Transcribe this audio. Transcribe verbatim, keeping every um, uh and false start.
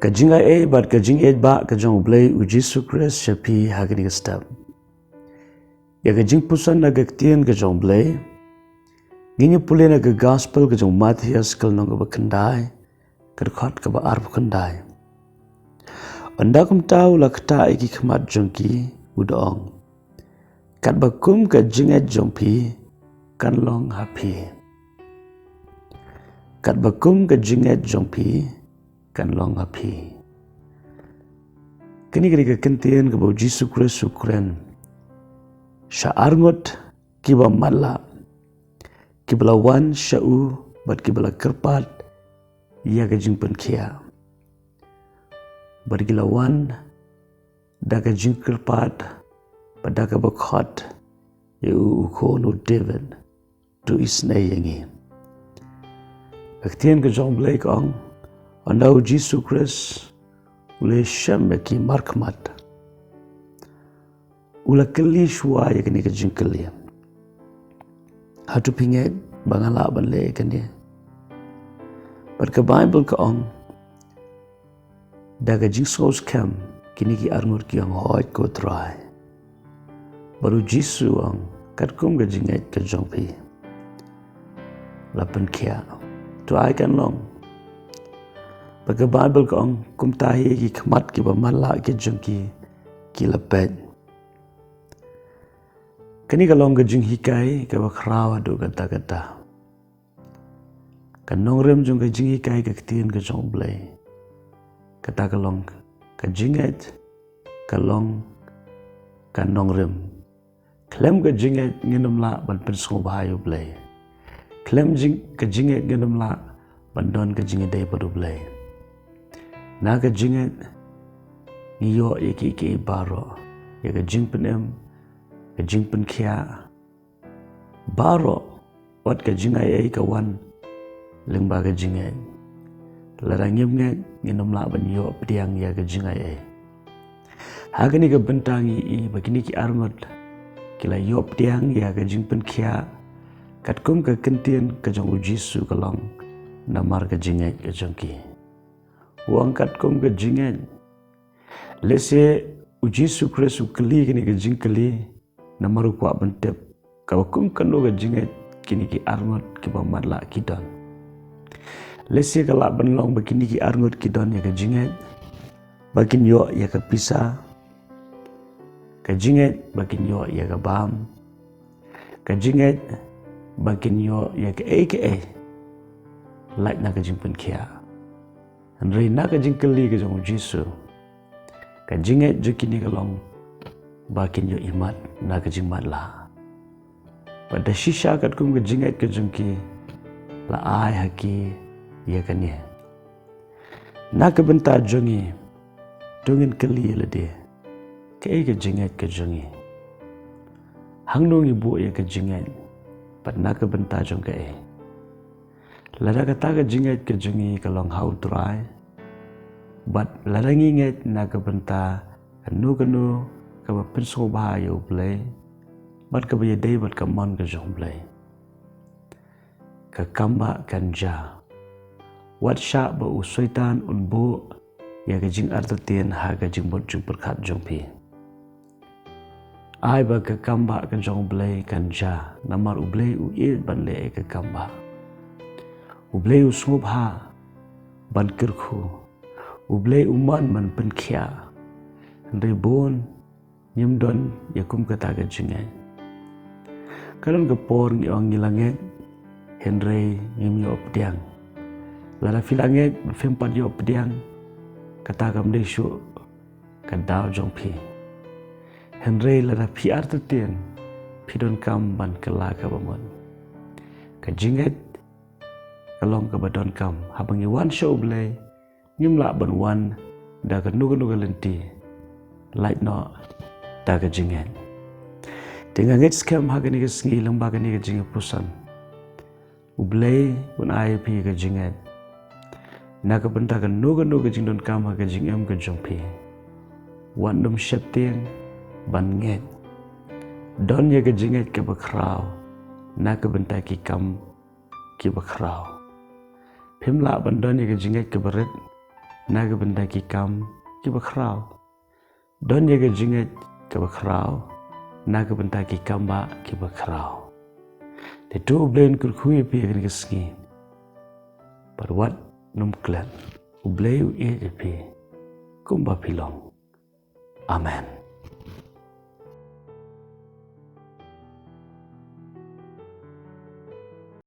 Ka jingaiei bad ka jingïeit ba ka jong U Blei U Jisu Khrist sha phi ha kane ka step. Ïa ka jingpuson na ka ktien ka jong U Blei ngin ïa pule na ka gospel ka jong u Mathaios ka lynnong kaba khyndai, ka dkhot kaba arphew khyndai. Ynda kumta u la ktah ïa ki khmat jong ki, u da ong, katba kum ka jingngeit jong phi kan long ha phi. Katba kum ka jingngeit jong phi kan long ha phi. Kane ka dei ka ktien kaba U Jisu Khrist u kren sha arngut kiba matlah, kiba la wan sha u bad kiba la kyrpad ïa ka jingpynkhiah. Bad ki la wan da ka jingkyrpad bad da kaba khot ïa u, u khun u David, to isynei ïa ngi. Ka ktien ka jong U Blei ka ong, ynda U Jisu Khrist u la shem ïa ki markhmat, u la kylli shuwa ïa kane ka jingkylli. Hato phi ngeit ba nga lah ban leh ïa kane? Bad ka Baibl ka ong, da ka jingsngewskhem kine ki arngut ki ong, hooid ko Trai. Bad U Jisu u ong, katkum ka jingngeit ka jong phi la pynkhiah. To ai kan long. Bad ka Baibl ka ong, kumta hi ki khmat kiba matlah ki jong ki ki la peit. Kane ka long ka jinghikai kaba khraw haduh katta katta. Ka nongrim jong ka jinghikai ka ktien ka jong U Blei, kata ka long ka jingngeit, ka long ka nongrim. Khlem ka jingngeit ngin ym lah ban pynsngewbha ïa U Blei. Khlem jing, ka jingngeit ngin ym lah ban don ka jingïadei bad U Blei. Na ka jingngeit ngi ïoh ïa kiei kiei baroh, ïa ka jingpynim, ka jingpynkhiah, baroh, wat ka jingaiei ka wan lyngba ka jingngeit. Lada ngim ngeit ngin ym lah ban ïoh pdiang ïa ka jingaiei. Ha kane ka bynta ngi i ba kine ki arngut ki la ïoh pdiang ïa ka jingpynkhiah, katkum ka ktien ka jong U Jisu ka long, namar ka jingngeit ka jong ki. U ong katkum ka jingngeit. Lehse U Jisu Khrist u kylli kane ka jingkylli namar u kwah ban tip kaba kum kano ka jingngeit kine ki arngut kiba matlah ki don. Lehse ka lah ban long ba kine ki arngut ki don ïa ka jingngeit ba kin ïoh ïa ka pisa, ka jingngeit ba kin ïoh ïa ka bam, ka jingngeit ba kin ïoh ïa kaei kaei, lait na ka jingpynkhiah. Hynrei na ka jingkylli ka jong U Jisu, ka jingngeit jong kine ka long ba kin ïoh imat na ka jingmatlah. Bad da shisha katkum ka jingngeit ka jong ki la ai ha ki ïa kane. Na ka bynta jong ngi, to ngin kylli ïa lade, kaei ka jingngeit ka jong ngi? Hangno ngi buh ïa ka jingngeit bad na ka bynta jong kaei? Lada kata ka jingngeit ka jong ngi ka long ha U Trai, bad lada ngi ngeit na ka bynta kano kano kaba pynsngewbha ïa U Blei bad kaba ïadei bad ka mon ka jong U Blei, ka kam ba kan jia. Wat shah ba u Soitan un buh ïa ka jingartatien ha ka jingmut jingpyrkhat jong phi. Ai ba ka kam ba ka jong U Blei kan jia, namar U Blei u ïeit ban leh ïa ka kam ba. U Blei u sngewbha ban kyrkhu. U Blei u mon ban pynkhiah. Hynrei bun ngim don ïa kum kata ka jingngeit. Ka don ka por ngi ong ngi la ngeit, hynrei ngim ïoh pdiang. Lada phi la ngeit phim pat ïoh pdiang, kata kam dei shuh ka daw jong phi. Hynrei lada phi artatien, phi donkam ban kylla kaba mut. Ka jingngeit ka long kaba donkam. Haba ngi wan sha U Blei, ngim lah ban wan da kano kano ka lynti, lait noh da ka jingngeit. Te nga ngeit skhem ha kane ka sngi lyngba kane ka jingïapuson, U Blei un ai ïa phi ka jingngeit na ka bynta kano kano ka jingdonkam ha ka jingim ka jong phi. Wat nym sheptieng ban ngeit. Don ïa ka jingngeit kaba khraw na ka bynta ki kam kiba khraw. Phim lah ban don ïa ka jingngeit kaba rit na ka bynta ki kam kiba khraw. Don ïa ka jingngeit kaba khraw na ka bynta ki kam ba kiba khraw. Te to U Blei un kyrkhu ïa phi ha kane ka sngi. Bad wat nym klet, U Blei u ïeit ïa phi kumba phi long. Amen.